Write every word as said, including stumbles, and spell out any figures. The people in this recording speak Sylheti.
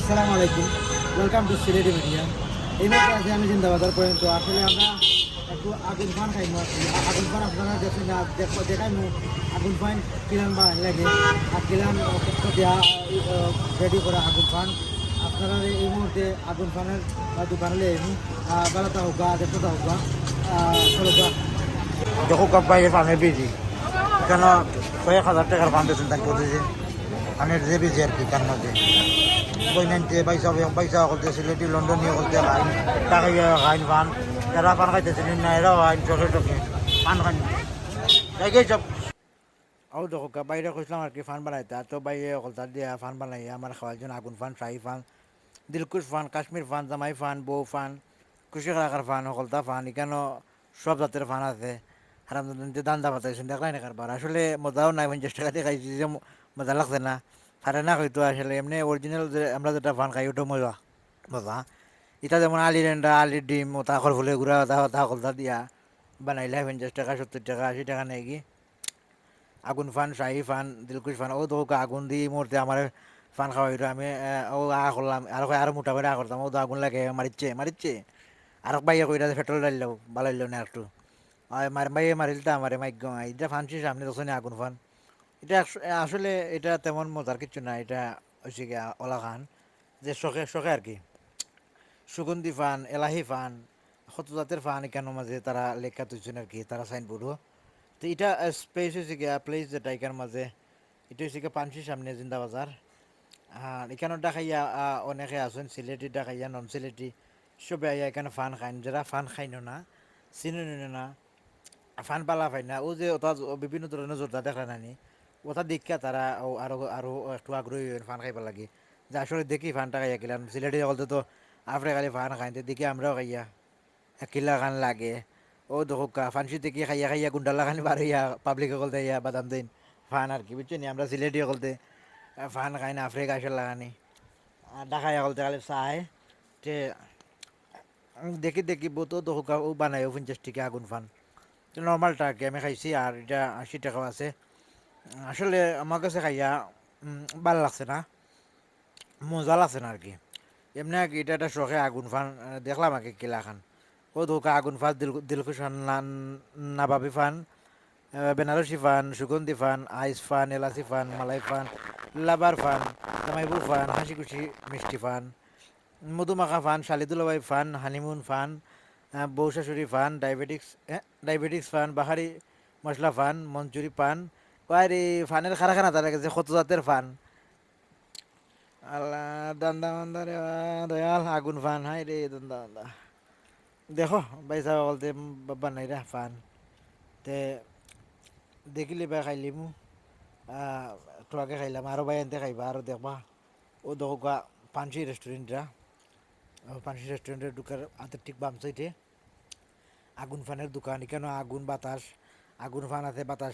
আসসালামু আলাইকুম, welcome to Sylheti মিডিয়া। এই মুহূর্তে আছি আমি জিন্দাবাজার পর্যন্ত। আসলে আমরা একটু আগুন পান খাইমু আর কি। আ-, আগুন পান আপনারা দেখছেন না, দেখবো, দেখাইমু আগুন পান কিলান বানাই লাগে, আর কিলান কত দিয়া, আহ, রেডি করা আগুন পান। আপনারা এই মুহূর্তে আগুন পানের, আহ, দোকানে লই আইমু, আহ, বারোটা হোক বা দেড়শোটা হোক বা, আহ, ষোলোটা। দেখো, কত ভাই পানে বিজি, কেন কয়েক হাজার টাকার পান দিয়েছেন তাকে বলতেছি। মানে, যে বিজি আর কি, তার মাঝে বই নাইনতে পয়সা, পয়সা করতে সিলেটি, লন্ডনি করতে খাইন, টাকা ইয়ে খাইন পান, যারা পান খাইতেছেন না, এরাও খাইন, চোখে চোখে পান খাইন। তাই কি সব? ও দেখো, কা-, বাইরে কইছিলাম আর কি পান বানাইতা, তো বাইরে হকলতা দিয়া পান বানাইয়া আমার খাওয়ার জন্য আগুন পান, শাহি পান, দিলকুশ পান, কাশ্মীর পান, জামাই পান, বউ পান, খুশি কালাকার পান, হকলতা পান, এখানো সব জাতের পান আছে। হারামজাদা যে ধান্দা পাতাইছেন, দেখলাই না কারবার। আসলে মজাও নাই, পঞ্চাশ টাকা দিয়ে খাইছি, যে ম-, মজা লাগছে না। পারে না হয়তো আসলে, এমনি অরিজিনাল যে আমরা যেটা পান খাই, ওটা মজা, মজা। এটা যেমন আলির এন্ডা, আলির ডিম, ওটা খরফুলে গুঁড়া, ওটা, ওটা হকলতা দিয়া বানাইলে পঞ্চাশ টাকা, সত্তর টাকা, আশি টাকা নেয় কি? আগুন পান, শাহি পান, দিলকুশ পান, ও তো আগুন দি মরতে আমার পান খাওয়াইলো। আমি, আহ, ও আ করলাম, আর কয় আরো মোটা করে আ করতাম, ও তো আগুন লাগে, মারিচ্ছে, মারিচ্ছে। আর ভাইয়ে কইরা যে পেট্রোল ঢাললো, বালাইলো না একটু। আর মার, ভাইয়ে মারিল তো আমারে, মাইক গো, এটা পান শিশি সামনে দেখছো নি আগুন পান। এটা একশ-, আসলে এটা তেমন মজার কিছু না, এটা হচ্ছে গিয়া ওলা খান, যে শখে, শখে আর কি। সুগন্ধি পান, এলাহি পান, কত জাতের পান এখানোর মাঝে তারা লেখা তুলছেন আর কি, তারা সাইনবোর্ডও। তো এটা, আহ, স্পেস হয়েছে গিয়া, প্লেস যেটা এখান মাঝে, এটা হয়েছে গিয়া পান শিশি সামনে জিন্দাবাজার। আর এখানো ঢাকাইয়া, আহ, অনেকে আছেন, সিলেটি ঢাকাইয়া, নন সিলেটি, সবে আইয়া এখানো পান খাইন। যারা পান খাইন না, চিনেন না, পান পালা পাই না, ও যে ওটা বিভিন্ন ধরনের জর্দা দেখরা নানি, ওটা দেখিয়া তারা ও আরো, আরো একটু আগ্রহী হইন পান খাইবার লাগি। যে আসলে দেখি পানটা খাইয়া কিলান, সিলেটি হকলতে তো আফ্রিকালি পান খাইন, তে দেখি আমরাও খাইয়া। কিলা খান লাগে। ও দেখো কা, পান শিশি দেখি খাইয়া খাইয়া গুন্ডা লাগানি বার হইয়া পাবলিক হকলতে আইয়া বাদাম দেইন পান আর কি, বুঝছো নি? আমরা সিলেটি হকলতে, আহ, পান খাই না, আফ্রিকা আসল লাগানি। আর ঢাকাই হকলতে খালি চায়। তে, উম, দেখি দেখি বউত দেখো কা, ও বানাইও পঞ্চাশ টাকা আগুন পান। তো নর্মালটা আর কি আমি খাইছি, আর এটা আশি টাকাও আছে। আসলে আমার কাছে খাইয়া, উম, ভালা লাগছে না। মজা লাগছে না আর কি। এমনি আর কি এটা একটা শখে আগুন পান, আহ, দেখলাম আর কি কিলা খান। ও দেখো আগুন পান, দিল-, দিলকুশ পান, না-, নবাবি পান, আহ, বেনারসি পান, সুগন্ধি পান, আইস পান, এলাচি পান, মালাই পান, লাভার পান, জামাইবু পান, হাসি খুশি মিষ্টি পান, মধুমাখা পান, শালি দুলাভাই পান, হানিমুন পান, আহ, বউ শাশুড়ি পান, ডায়াবেটিক্স, আহ, ডায়াবেটিক্স পান, বাহারি মশলা পান, মঞ্জুরি পান। ওয়ারে পানের কারখানা তারা গেছে, কত জাতের পান। আল্লাহ, দান্দা মান্দা রে বা, দয়াল, আগুন পান, হায় রে, দান্দা মান্দা। দেখো, ভাই সাহেব বলতে বাবা নাই রে পান। তে দেখিলে বা খাইলিমু। আহ, একটু আগে খাইলাম, আরো ভাই আনতে খাইবা, আরো দেখবা। ও দেখো গা, পান শিশি রেস্টুরেন্টটা। ও পান শিশি রেস্টুরেন্টে ঢুকার হাতের ঠিক বাম সাইডে। আগুন পানের দোকান, এখানে আগুন বাতাস, আগুন পান আছে, বাতাস।